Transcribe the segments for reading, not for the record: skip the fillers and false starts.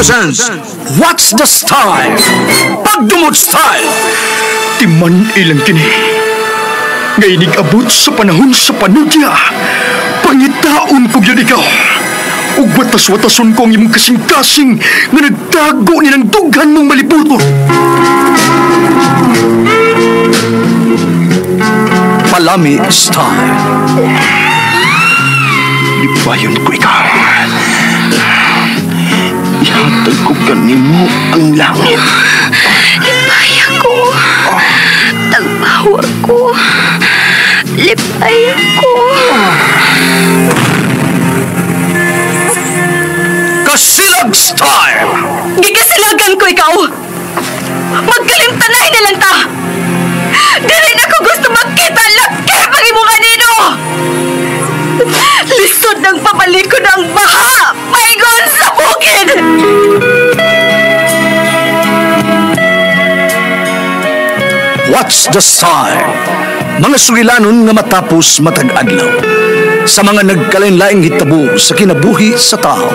presents What's the Style? Pagdumot Style! Timan ilang kini. Ngainig abot sa panahon sa panudya. Pangitaon ko gyud ikaw. Ug watas-watason ko ang imong kasing-kasing nga nagtago nilang dughan mong malibuton. Palami Style. Libayon ko ikaw. Ihatag ko kanimo ang langit. Lipay ako. Tagpawa ko. Lipay ako. Kasilag Style! Gigasilagan ko ikaw! Magkalimtanay na lang ta! Dili na ko gusto magkita laki pag imong kanino! Lisod ng pabalikon ang baha! Paingon sa bukid! What's the Style? Mga sugilanon nga matapos matag adlaw. Sa mga nagkalain-laing hitabo sa kinabuhi sa tao.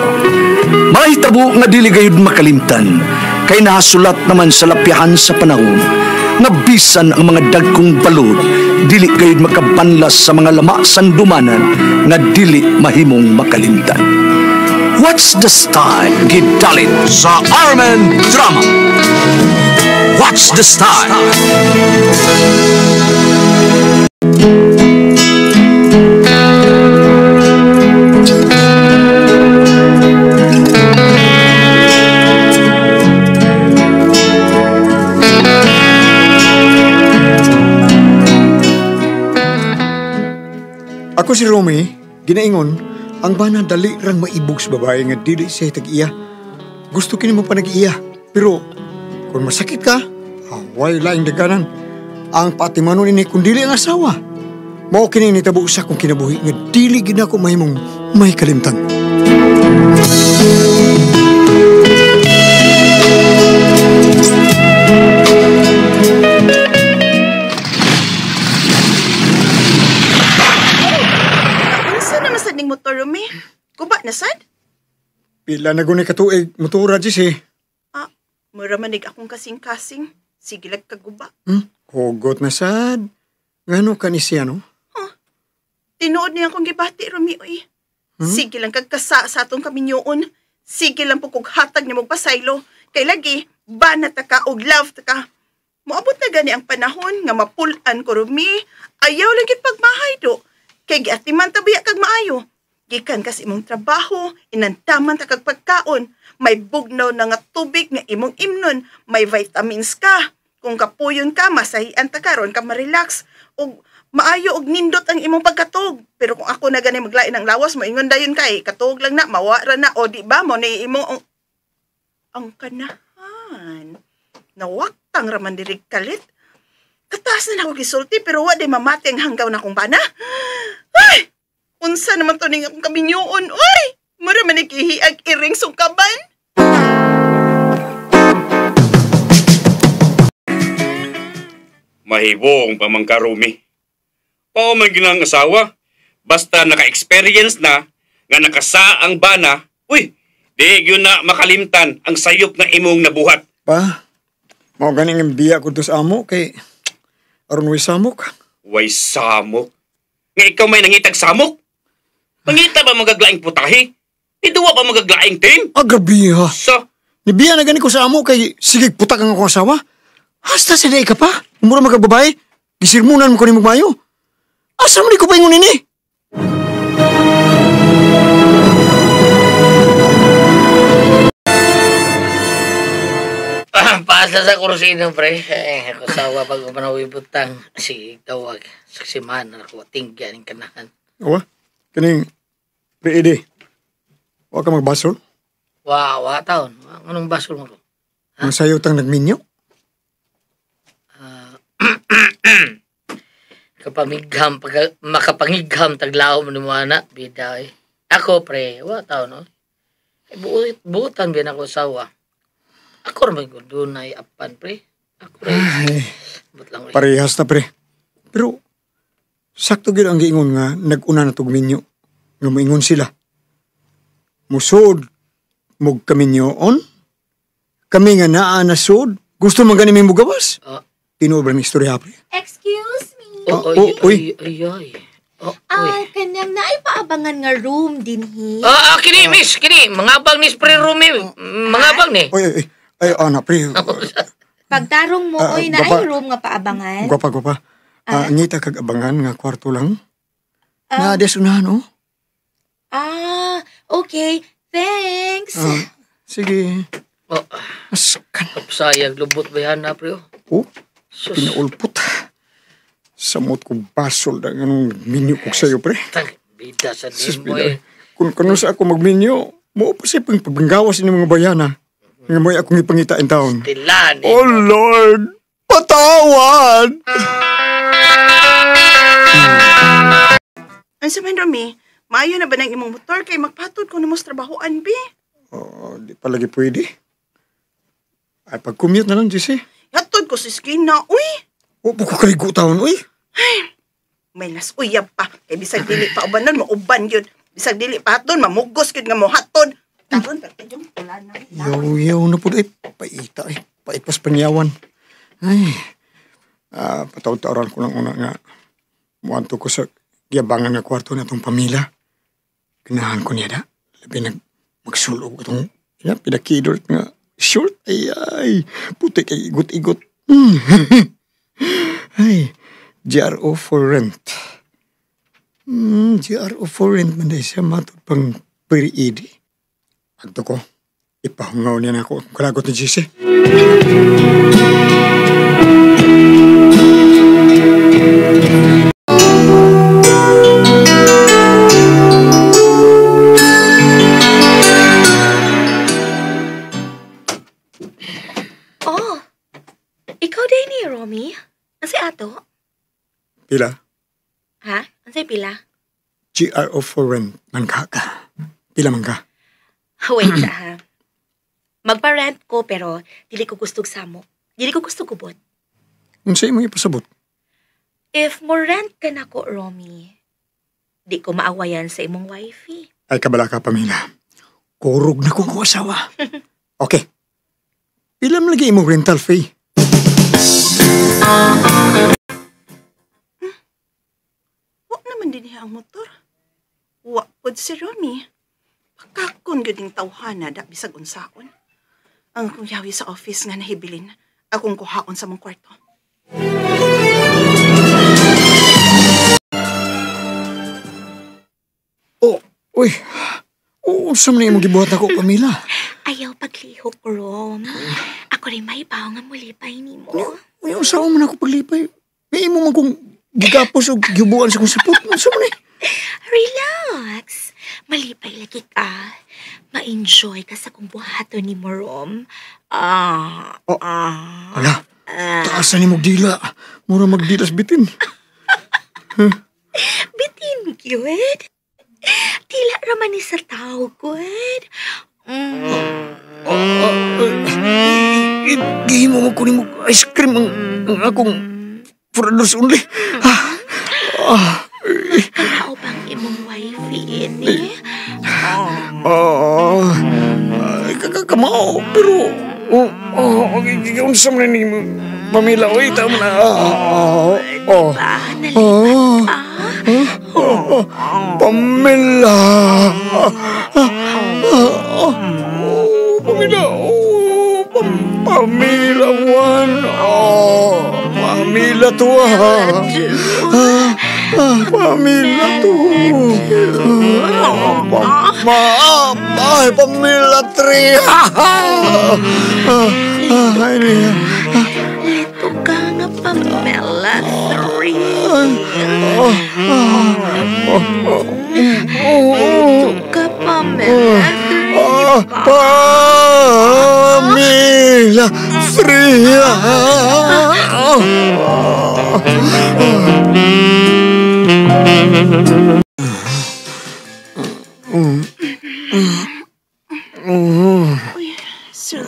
Mga hitabo nga dili gayud makalimtan, kay nahasulat naman sa lapyahan sa panahon, nga bisan ang mga dagkong balod, dili gayud makabanlas sa mga lama sandumanan nga dili mahimong makalimtan. What's the Style? Gidalit sa Armen Drama. What's the Style? Ako si Romy, ginaingon, ang bana dali rang maibog sa babae nga dili siya tag-iya. Gusto kini mo pa nag-iya, pero kung masakit ka, away laing daganan. Ang patimanon ini kung dili ang asawa. Mao kini nitabo sa akong kinabuhi nga dili gid ako mahimong may kalimtan. Unsa na masad ning motor, Rumi? Kuba na sad? Pila na guni katuig motora jis eh. Ah, mura manig akong kasing-kasing. Sige lag kaguba. Hugot na sad. Ngano ka ni siya, no? Huh? Tinuod niya akong gibati, Rumi, oy. Sige lang kagkasa sa atong kaminyoon. Sige lang po kog hatag ni magpasaylo. Kay lagi, bana ta ka og love ta ka. Moabot na gani ang panahon nga mapulan ko, Rumi. Ayaw lang gid pagmahay do. Kay giatiman ta biya kag maayo. Gikan kasi imong trabaho, inantaman ta kag pagkaon. May bugnaw na nga tubig nga imong imnon, may vitamins ka. Kung kapuyon ka, masahian ta karon ka ma-relax. Og maayo og nindot ang imong pagkatug. Pero kung ako na gani maglain ang lawas mo, ingon dayon kay katug lang na, mawa ra na, o di ba mo ni imong ang kanahan. Nawaktang raman diri kalit. Kataas na nako gisulti pero wa di mamati ang hanggaw na kong bana. Ay! Unsa naman to ning akong kaminyoon, oy! Mura man ikihiag iring sungkaban. Mahibong pamangkarumi. Pao man ginang asawa, basta naka-experience na, nga nakasa ang bana, uy, di yun na makalimtan ang sayop na imong nabuhat. Pa, mao ganing ang biya ko to sa amo kay aron way samok. Way samok? Nga ikaw may nangitag samok? Mangita ba magaglaing putahe? Iduwa ba magaglaing team? Ah, grabe ha. Sa? Nibiya na gani ko sa amo kay sige putak ang akong asawa. Hasta sa day ka pa. Mura magkababae. Gisirmunan mo ko ni magmayo. Asa man ko pa ingon ini? Paasa sa kurusino, pre. Eh, ako sawa pag umanawi butang. Sige, tawag. Saksiman, ako tingyan ang kanahan. Awa, kaning pre Ede. Wa ka magbasol? Wa, taon. Anong basol mo ko? Ang sayo tang nagminyo? Kapamigham, makapangigham taglaom ni mo ana, bida eh. Ako pre, wa taon no. Eh, buutan bin ako sawa. Ako ra man gud dunay apan pre. Ako ra. Ay, But lang, eh. parehas na pre. Pero sakto gyud ang giingon nga nag-una na tog minyo. Nga moingon sila. Musod mog kaminyoon, Kami nga naa na sud, gusto man gani mi mugawas. Tinuod ba ni istorya pre? Excuse me. Oh, Oh, oy, uy. oy, oy, oy. Oh, uy. Kanyang naipaabangan nga room dinhi. Kini, miss, kini. Mga bang ni spray room, eh. Mga bang ni. Oy, oy, ay, ana pre. Pagtarong mo, oy, naay room nga paabangan. Gwapa, gwapa. Ngita kag abangan nga kwarto lang. Na des unahan, oh. Okay. Thanks. Sige. Oh, Askan. kapsayag, lubot ba yan na, pre? Oh, Sus, pinaulpot. Samot ko basol na ganun minyo ko sa'yo, pre. tang, bida sa Sus, din mo, bida. eh. Kung kano sa ako magminyo, mo pa siya pang paggawas ni mga bayana. Nga mo'y akong ipangita in town. Tilan, eh. Oh Lord! Patawad! Unsa man, Romy? Maayo na ba nang imong motor kay magpatod ko nimo sa trabahoan, bi? Oh, di pa lagi pwede. Ay, pag-commute na lang, Jesse. Hatod ko sa eskina, uy! O, po ko kaligo taon, uy. Ay, may nasuyab pa. Kay bisag dili pa uban nun, mauban yun. Bisag dili pa hatod, mamugos yun nga mo hatod. Karon, pero yung pula na. Yaw, yaw na po. Ay, paita, ay. Pait pas panyawan. Ay, patawad-tawaran ko lang una nga. Muanto ko sa giyabangan nga kwarto na itong pamilya. Ganahan ko niya da. Labi nag magsulog itong pinakidort nga short. Ay, ay, puti kay igot-igot. Ay, GRO for rent. GRO for rent man dahil siya matod pang peri-idi. Agto ko, ipahungaw niya na ako akong kalagot ni Jesse. Oh, ikaw din ni Romy? Ang ato? Pila? Ha? Ang say pila? GRO for rent man ka ka. Pila man ka? Wait ha. Magpa-rent ko pero dili ko gusto samo. Dili ko gusto kubot. Unsa imong ipasabot? If mo rent ka na ko, Romy, di ko maawayan sa imong wifey. Ay kabala ka, Pamela. Kurog na kong asawa. Okay. Pila man lagi imong rental fee? Wa naman din niya ang motor. Wa pod si Romy. Pagkakon gyud ning tawhana da bisag unsaon. Ang akong yawi sa office nga nahibilin, akong kuhaon sa mong kwarto. Oh, uy. Unsa man imong gibuhat ako, Pamela? Ayaw paglihok, Rom. Ako rin mahibaw nga mulipay nimo. Uy, unsa man ako paglipay? May imo man kong gigapos o gibuan sa kong sipot. Unsa man eh? Relax. Malipay lagi ka. Ma-enjoy ka sa kong buhaton ni mo, Rom. Ala, taasan ni mo dila. Mura magdilas bitin. Huh? Bitin, cute. Dila raman ni sa tao, good. Gihimo mo kunin mo ice cream ang akong for only. Kamao bang imong wifey ini? Kamao, pero unsa man ni Pamela, oy, tama na. Nalipat ka? Pamela. Pamela. Pamela 1. Pamela 2. Pamela 2. Pamela 3. Lito ka nga, Pamela 3. Lito ka, Pamela 3. Pamela 3. Uy, sir.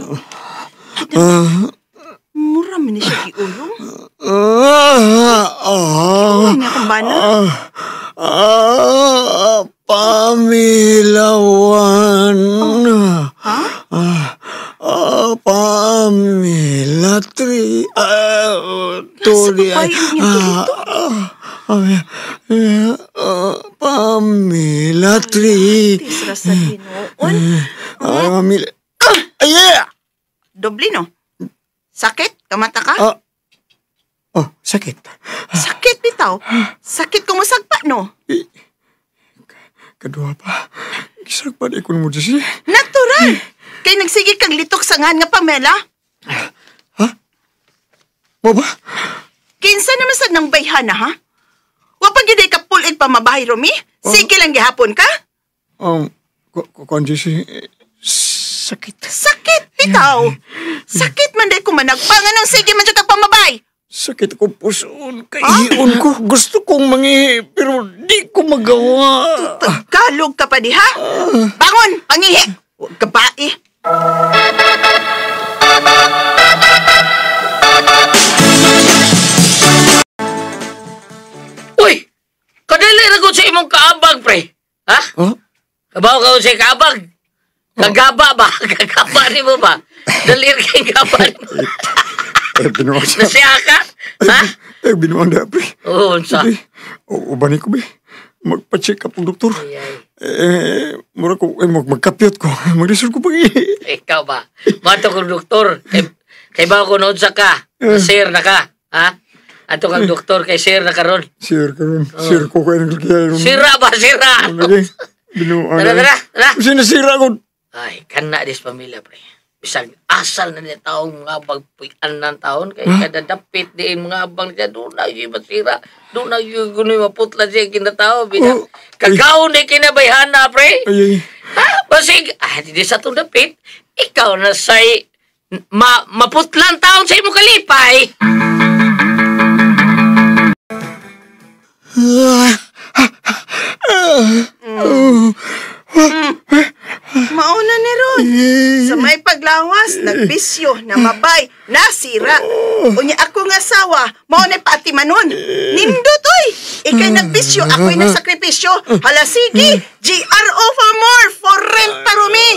Mura man ni siya giulong. Ano niya akong bana? Pamela 1. Ha? Pamela Sorry. Sa Ay, babae niya dito. Pamela 3. Tisra sa Ginoon. Ay, Pamela. Ay, yeah! Doble, no? Sakit? Kamata ka? Oh, sakit. Sakit, bitaw. Sakit kung masagpa, no? Kadua pa. Gisagpa di ko mo, Jessie. Natural! Kay nagsige kang litok sa ngan nga Pamela. Mo ba? Kinsa naman sa nang bayhana, ha? Wa pa gyud ka pull-it pa mabahay, Romy? Sige lang gihapon ka? Kuan, Jessie, eh, sakit. Sakit, bitaw. Sakit man day ko managpa. Nganong sige man jud kag pamabay? Sakit ako puson. Kaihion ko. Gusto kong mangihi, pero di ko magawa. Tagalog ka pa diha? Bangon, pangihi. Huwag ka ba eh. Uy! Kadali ra gud sa imong kaabag, pre. Ha? Huh? Kabaw ka sa kaabag. Kagaba ba? Kagaba ni mo ba? Dali ra kay gaba ni mo. Eh, binuang siya. Nasiya ka? Ha? Eh, binuang na, pre. Oo, unsa? Eh, uban ko, be. Magpa-check up ang doktor. Ay, ay. Eh, mura ko, eh, magkapiyot ko. Maglisod ko pag Ikaw ba? Mato kong doktor. Kay ba ko noon sa ka? Sir na ka. Ha? Ato kang doktor kay sir na karon. Sir, karon. Sir ko kayo naglagay. Sira ba? Sira! Lagi. Binuang Tara, tara, tara. Sinasira ko. Ay, kana dis pamilya, pre. Bisag asal na niya taong mga bagpuyan ng taon kay kadadapit diin mga abang niya doon na yung masira, doon na yung gunoy maputla siya kinatao bida. Oh, Kagaw ni kinabayhana, pre. Ay, ay. Ha? Basig, di sa itong dapit, ikaw na say maputlan taon sa imong kalipay. Mauna ni Ron. Sa may paglawas, nagbisyo, namabay, nasira. Unya ako nga asawa, mao na paatimanon. Nindot, oy! Ikay nagbisyo, ako'y nagsakripisyo. Hala, sige, GRO for more, for rent pa rumi.